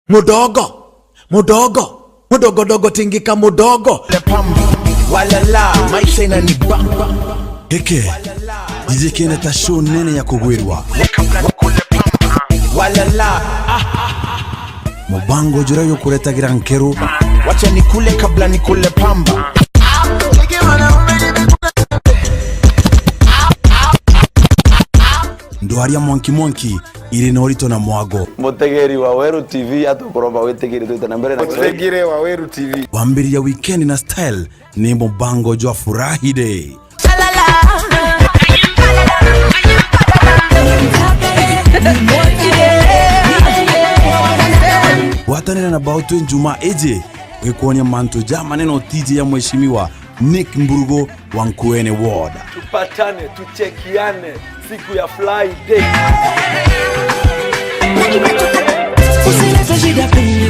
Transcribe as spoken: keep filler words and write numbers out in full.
Mudogo, mudogo, mudogo dogo tingika mudogo. Walala, maisha inanibamba. Giki, jiji kene ta show nene ya kugwirwa. Walala, Mubango juria jukuretagira nkeru. Wacha nikule kabla nikule pamba. Ndwaria mwanki mwanki iri na urito na mwago. Mutegeri wa Weru T V atukuromba witikiri twite na mbere na Mutegeri wa Weru T V. Wambiriria weekend na style ni mubango jwa Furahi Day. Gwatanira na Bautwe Njuma iji gikwonia mantu ja manene o T J ya Mheshimiwa Nick Mburugo wa Nkuene Ward. Tupatane, tuchekiane siku ya Fly Day. Usilete shida kwenye